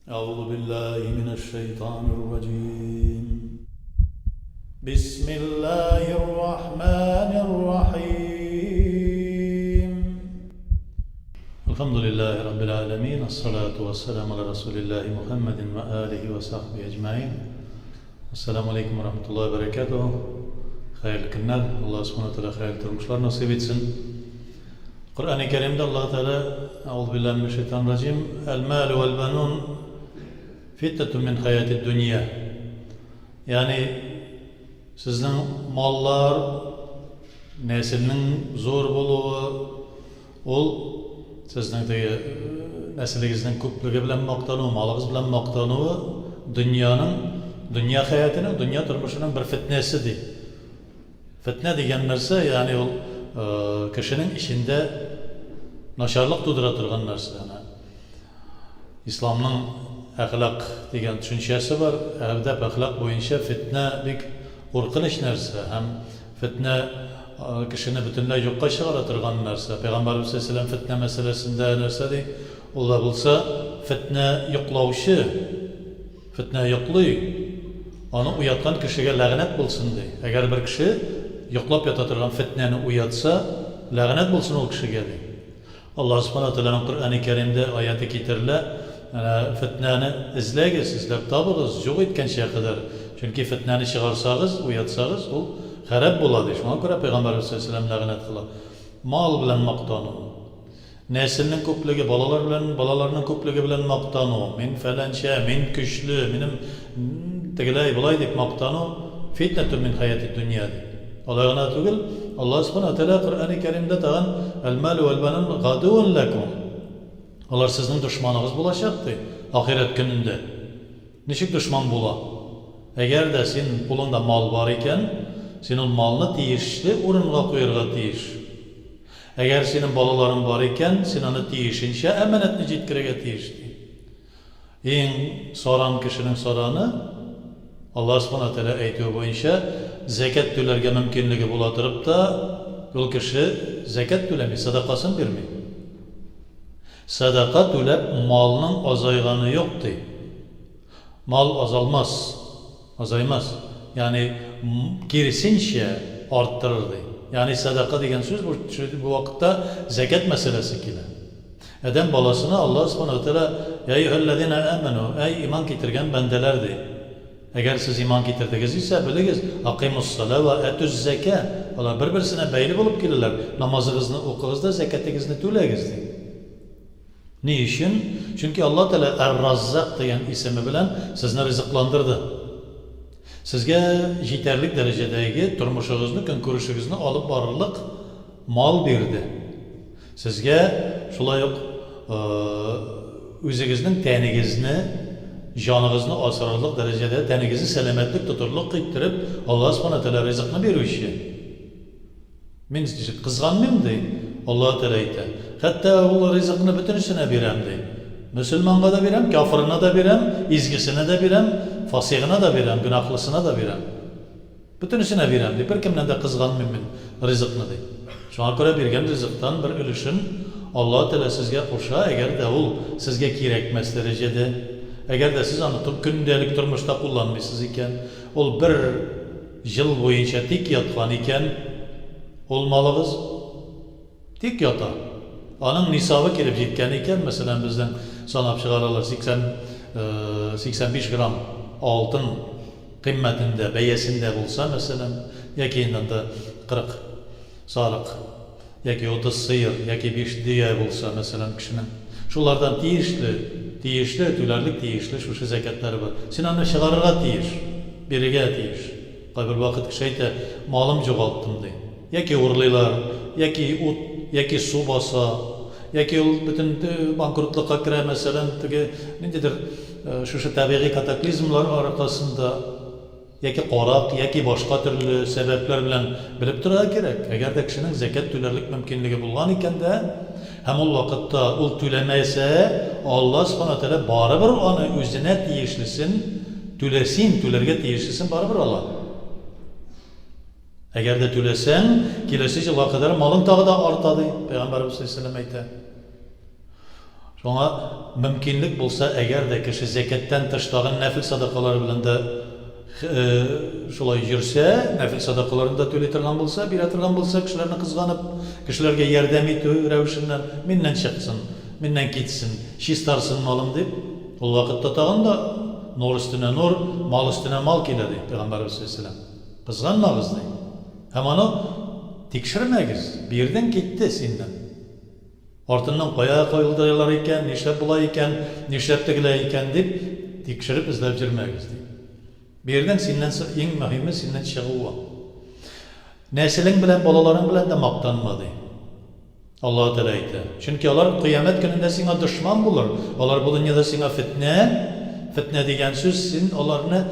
أعوذ بالله من الشيطان الرجيم بسم الله الرحمن الرحيم الحمد لله رب العالمين الصلاة والسلام على رسول الله محمد وآله وصحبه أجمعين السلام عليكم ورحمة الله وبركاته Хәерле көннәр, Аллаһ Субхану Тәгалә хәерле тормышлар насыйп итсен. Коръәни Кәримдә Аллаһ Тәгалә Әгъузу биллаһи минәш шайтанир раҗим, Әл-малу вәл-банун фитнатун мин хаятид дөнья. Ягъни сезнең маллар, нәселнең зур булуы, ул сезнең теге нәселегезнең күплеге белән мактану, малыгыз белән мактануы дөньяның, дөнья хәятының, дөнья тормышының бер фитнәсе ди. Фетнә дигән нәрсә, ягъни ул кешенең эчендә начарлык тудыра торган нәрсә. Әнә исламның әхлак дигән төшенчәсе бар. Әдәп, әхлак буенча фетнә бик куркыныч нәрсә һәм фетнә кешене бөтенләй юкка чыгара торган нәрсә. Пәйгамбәребез саллаллаһу алейһи ва сәлләм фетнә мәсьәләсендә нәрсә ди? Ул да булса фетнә йоклаучы. Фетнә йоклый, аны уяткан кешегә ләгънәт булсын, ди. Әгәр бер кеше йоклап ята торган фетнәне уятса, ләгънәт булсын ул кешегә, ди. Аллаһ Субхана ва Тәгаләнең Коръәни Кәримдә аяте китерелә, Әнә фетнәне эзләгез, эзләп табыгыз, юк иткәнчә кадәр. Чөнки фетнәне чыгарсагыз, уятсагыз, ул харәп була, ди. Шуңа күрә Пәйгамбәребез саллаллаһу алейһи ва сәлләм ләгънәт кыла. Мал белән мактану. Нәселнең күплеге, балалар белән, балаларның күплеге белән мактану, мин фәләнчә, мин көчле, минем тегеләй, болай дип мактану, фитнәтүн мин хәятид дөнья, ди. Алай гына түгел, Аллаһ Сүбхәнәһү вә Тәгалә Коръәни Кәримдә тагын, Әл-малю вәл-банун гадуун ләкум. Алар сезнең дошманыгыз булачак, ди, ахирәт көнендә. Ничек дошман була? Әгәр дә син кулыңда мал бар икән, син ул малны тиешле урынга куярга тиеш. Әгәр синең балаларың бар икән, син аны тиешенчә әманәтне җиткерергә тиеш, ди. Иң саран кешенең сараны, Аллаһ Субхана Тәгалә әйтүе буенча, зәкят түләргә мөмкинлеге була торып та, ул кеше зәкят түләми, сәдакасын бирми. Сәдака түләп малның азайганы юк, ди. Мал азалмас. Азаймас. Ягъни, киресенчә, арттырыр, ди. Ягъни, сәдака дигән сүз бу, бу вакытта зәкят мәсьәләсе килә. Адәм баласына Аллаһ Субхана ва Тәгалә, Йә әйюһәлләзина әмәнү, әй иман китергән бәндәләр, ди. Әгәр сез иман китердегез исә, белегез, акыймус-салә вә әтүз-зәкә, алар бер-берсенә бәйле булып киләләр, намазыгызны укыгыз да зәкятегезне түләгез, ди. Ни өчен? Чөнки Аллаһ Тәгалә Әр-Раззак дигән исеме белән сезне ризыкландырды. Сезгә җитәрлек дәрәҗәдәге тормышыгызны, көнкүрешегезне алып барырлык мал бирде. Сезгә шулай ук үзегезнең тәнегезне, җаныгызны асрарлык дәрәҗәдә, тәнегезне сәламәтлек тотырлык иттереп Аллаһ Субхана Тәгалә ризыкны бирүче. Мин кызганмыйм, ди, Аллаһы Тәгалә әйтә. Хәтта ул ризыкны бөтенесенә бирәм, ди. Мөселманга да бирәм, кяфырына да бирәм, изгесенә дә бирәм, фасигына да бирәм, гөнаһлысына да бирәм. Бөтенесенә бирәм, ди. Беркемнән дә кызганмыйм мин ризыкны, ди. Шуңа күрә биргән ризыктан бер өлешен Аллаһы Тәгалә сезгә куша, әгәр дә ул сезгә кирәкмәс дәрәҗәдә, әгәр дә сез аны көндәлек тормышта кулланмыйсыз икән, ул бер Ел буенча тик яткан икән ул малыгыз, тик ята. Аның нисабы килеп җиткән икән, мәсәлән, безнең санап чыгаралар, 80, 85 грамм алтын кыйммәтендә, бәясендә булса, мәсәлән, яки инде анда 40 сарык. яки 30 сыер, яки биш дөя булса, мәсәлән, кешенең, шулардан тиешле, тиешле, түләрлек тиешле шушы зәкятләре бар. Син аны чыгарырга тиеш, бирергә тиеш. Кайбер вакыт кеше әйтә, малым югалттым, ди. Яки урлыйлар, яки ут, яки су баса, яки ул бөтен банкротлыкка керә, мәсәлән, теге ниндидер шушы табигый катаклизмлар аркасында. Яки карак, яки башка төрле сәбәпләр белән белеп торырга кирәк. Әгәр дә кешенең зәкят түләрлек мөмкинлеге булган икән дә, һәм ул вакытта ул түләмәсә, Алла Субхана ва Тәгалә барыбер аны үзенә тиешлесен түләсин, түләргә тиешлесен барыбер ала. Әгәр дә түләсәң, киләсе елга кадәр малың тагы да арта, ди Пәйгамбәребез саллаллаһу алейһи ва сәлләм әйтә. Шуңа мөмкинлек булса, әгәр дә кеше зәкяттән тыш тагын нәфел садакалары белән дә шулай йөрсә, нәфел садакаларын да түли торган булса, бирә торган булса, кешеләрне кызганып, кешеләргә ярдәм итү рәвешеннән, миннән чыксын, миннән китсен, чистарсын малым дип, ул вакытта тагын да нур өстенә нур, мал өстенә мал килә, ди Пәйгамбәребез салләллаһу галәйһи ва сәлләм. Кызганмагыз, ди. Һәм аны тикшермәгез, бирдең, китте синнән. Артыннан кая калдыралар икән, нишләп болай икән, нишләп тегеләй икән дип тикшереп эзләп йөрмәгез, ди. Бирдең, синнән иң мөһиме синнән чыгуы. Нәселең белән, балаларың белән дә мактанма, ди. Аллаһы Тәгалә әйтә. Чөнки алар кыямәт көнендә сиңа дошман булыр. Алар бу дөньяда сиңа фетнә, фетнә дигән сүз, син аларны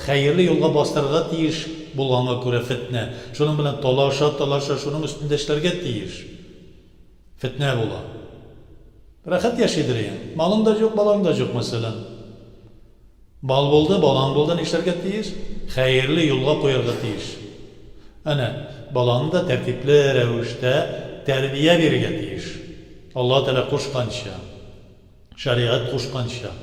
хәерле юлга бастырырга тиеш булганга күрә фетнә. Шуның белән талаша-талаша, шуның өстендә эшләргә тиеш. Фетнә була. Рәхәт яшидер иең. Малың да җук, балаң да җук, мәсәлән. Мал булды, балаң булды, нишләргә тиеш? Хәерле юлга куярга тиеш. Әнә, балаңны да тәртипле рәвештә тәрбия бирергә тиеш. Аллаһы Тәгалә кушканча. Шәригать кушканча.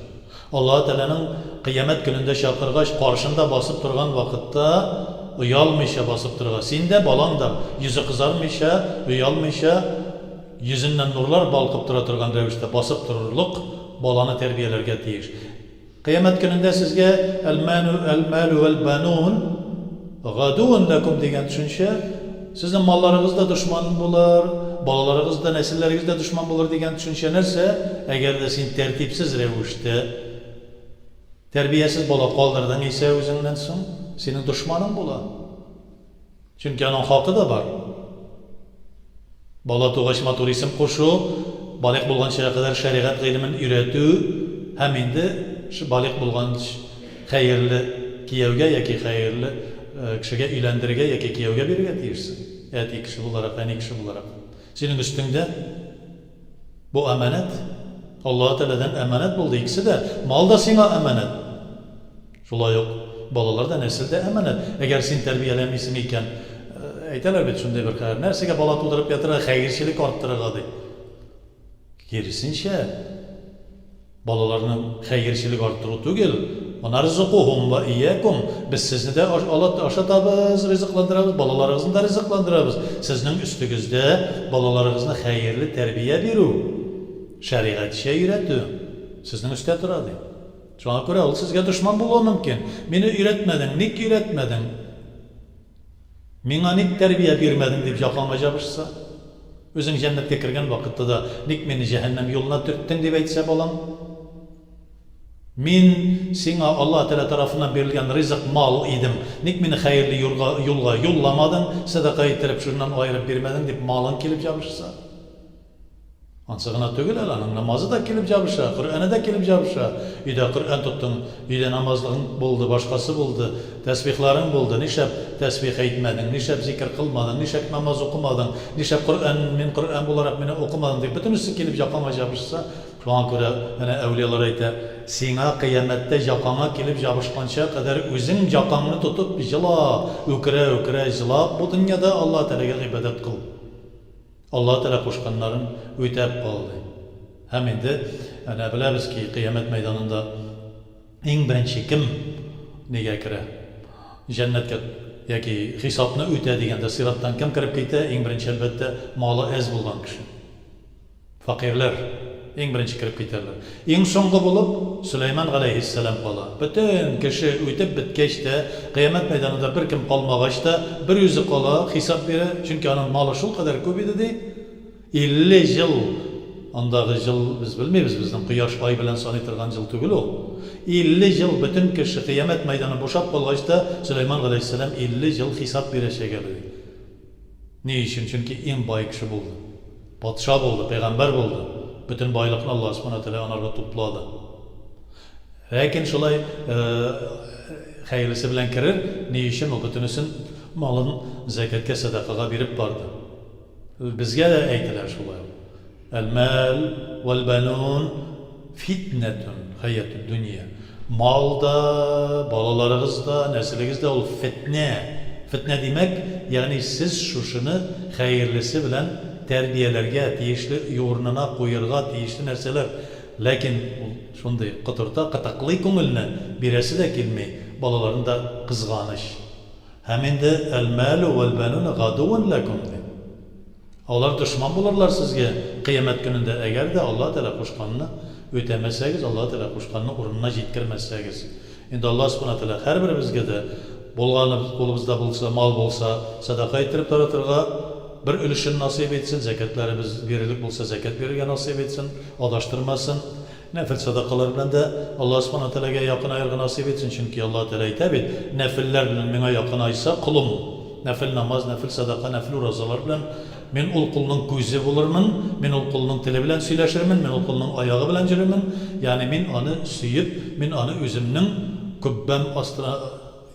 Аллаһы Тәгаләнең Кыямәт көнендә чакыргач, каршында басып торган вакытта оялмыйча басып торырга. Син дә, балаң да йөзе кызармыйча, оялмыйча, йөзеннән нурлар балкып тора торган рәвештә басып торырлык баланы тәрбияләргә тиеш. Кыямәт көнендә сезгә Әл-мәну әл-мәлү вәл-бәнун гадуун ләкум дигән төшенчә, сезнең малларыгыз да дошман булыр, балаларыгыз да, нәселләрегез дә дошман булыр дигән төшенчә нәрсә? Әгәр дә син тәртипсез рәвештә тәрбиясез бала калдырдың исә үзеңнән соң, синең дошманың була. Чөнки аның хакы да бар. Бала тугач матур исем кушу, балигъ булганчыга кадәр шәригать гыйлемен өйрәтү һәм инде балигъ булганч хәерле кияүгә яки хәерле кешегә өйләндерергә яки кияүгә бирергә тиешсең. Әти кеше буларак, әни кеше буларак. Синең өстеңдә бу әманәт. Аллаһы Тәгаләдән әманәт булды икесе дә. Мал да сиңа әманәт. Шулай ук балалар да, нәсел дә әманәт. Әгәр син тәрбияләмисең икән, әйтәләр бит шундый бер хәбәр, нәрсәгә бала тудырып ятырга, хәерчелек арттырырга ди. Киресенчә, балаларның хәерчелек арттыру түгел, Ванарзукухум ва иякум, без сезне дә ашатабыз, ризыкландырабыз, балаларыгызны да ризыкландырабыз. Сезнең өстегездә балаларыгызны хәерле тәрбия бирү, шәригатьчә өйрәтү сезнең өстә тора, ди. Шуңа күрә ул сезгә дошман булуы мөмкин. Мине өйрәтмәдең, ник өйрәтмәдең? Миңа ник тәрбия бирмәдең дип җакаңа җабышса? Үзең җәннәткә кергән вакытта да ник мине җәһәннәм юлына төрттең дип әйтсә балаң? Мин сиңа Аллаһ Тәгалә тарафыннан бирелгән ризык, мал идем. Ник мине хәерле юлга, юлга юлламадың, сәдака иттереп шуннан аерып бирмәдең дип малың килеп җабышса? Ансы гына түгел әле, аның намазы да килеп җабыша, Коръәне дә килеп җабыша. Өйдә Коръән тоттың, өйдә намазлыгың булды, башкасы булды, тәсбихларың булды, нишләп тәсбих әйтмәдең, нишләп зикер кылмадың, нишләп намаз укымадың, нишләп Коръән, мин Коръән буларак мине укымадың дип, бөтенесе килеп җакаңа җабышса, шуңа күрә әнә әүлиялар әйтә, сиңа кыямәттә җакаңа килеп җабышканча кадәр үзең җакаңны тотып җыла, үкерә-үкерә җылап бу дөньяда Аллаһ Тәгаләгә гыйбадәт кыл. Аллаһ Тәгалә кушканнарын үтәп кал, ди. Һәм инде әнә беләбез ки, кыямәт мәйданында иң беренче кем нигә керә? Җәннәткә яки хисапны үтә дигәндә, сираттан кем кереп китә? Иң беренче, әлбәттә, малы әз булган кеше. Фәкыйрьләр иң беренче кереп китәрләр. Иң соңгы булып Сөләйман галәйһиссәлам кала. Бөтен кеше үтеп беткәч тә, кыямәт мәйданында беркем калмагач та, берүзе кала, хисап бирә, чөнки аның малы шулкадәр күп иде, ди. 50 ел, андагы җыл без белмибез, безнең кояш, ай белән саный торган җыл түгел ул. 50 ел бөтен кеше, кыямәт мәйданы бушап калгач та, Сөләйман галәйһиссәлам 50 ел хисап бирәчәк әле, ди. Ни өчен? Чөнки иң бай кеше булды. Патша булды, пәйгамбәр булды. Бөтен байлыкны Аллаһ Субхана Тәгалә анарга туплады. Ләкин шулай хәерлесе белән керер, ни өчен ул бөтенесен малын зәкәткә, сәдакага биреп барды. Безгә дә әйтелә шулай ук. Әл-мәл вәл-бәнун фитнәтун хәятүд дөнья. Мал да, балаларыгыз да, нәселегез дә ул фетнә. Фетнә димәк, ягъни сез шушыны хәерлесе белән тәрбияләргә тиешле, урынына куерга тиешле нәрсәләр. Ләкин ул шундый котырта, кытыклый күңелне, бирәсе дә килми, балаларын да кызганыч. Һәм инде әл-мәлү вәл-бәнүнә гадуун ләкүм ди. Алар дошман булырлар сезгә Кыямәт көнендә, әгәр дә Аллаһ Тәгалә кушканны үтәмәсәгез, Аллаһ Тәгалә кушканны урынына җиткермәсәгез. Инде Аллаһ Сүбхәнәһү вә Тәгалә һәрберебезгә дә булганы кулыбызда булса, мал булса, сәдака иттереп таратырга бер өлешен насыйп итсен, зәкятләребез бирерлек булса, зәкят бирергә насыйп итсен, адаштырмасын. Нәфел сәдакалар белән дә Аллаһ Сүбхәнәһү вә Тәгаләгә якынаерга насыйп итсен, чөнки Аллаһ Тәгалә әйтә бит, Нәфелләр белән миңа якынайса колым, нәфел намаз, нәфел сәдака, нәфел уразалар белән мин ул колның күзе булырмын, мин ул колның теле белән сөйләшермен, мин ул колның аягы белән йөрермен, ягъни мин аны сөеп, мин аны үземнең көббәм астына,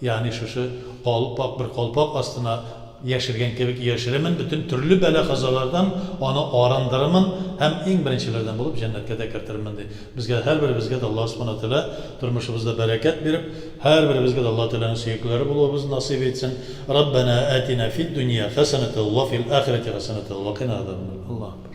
Ягъни шушы калпак, бер калпак астына яшергән кебек яшеремен, бөтен төрле бәла-казалардан аны арындырырмын һәм иң беренчеләрдән булып җәннәткә дә кертермен, ди. Безгә, һәрберебезгә дә Аллаһ Субхана Тәгалә тормышыбызда бәрәкәт биреп, һәрберебезгә дә Аллаһ Тәгаләнең сөеклеләре булуыбызны насыйп итсен. Раббәнә атина фид дөнья хәсәнәтән ва фил ахирәти хәсәнәтән ва кина азабаннар. Аллаһу акбар.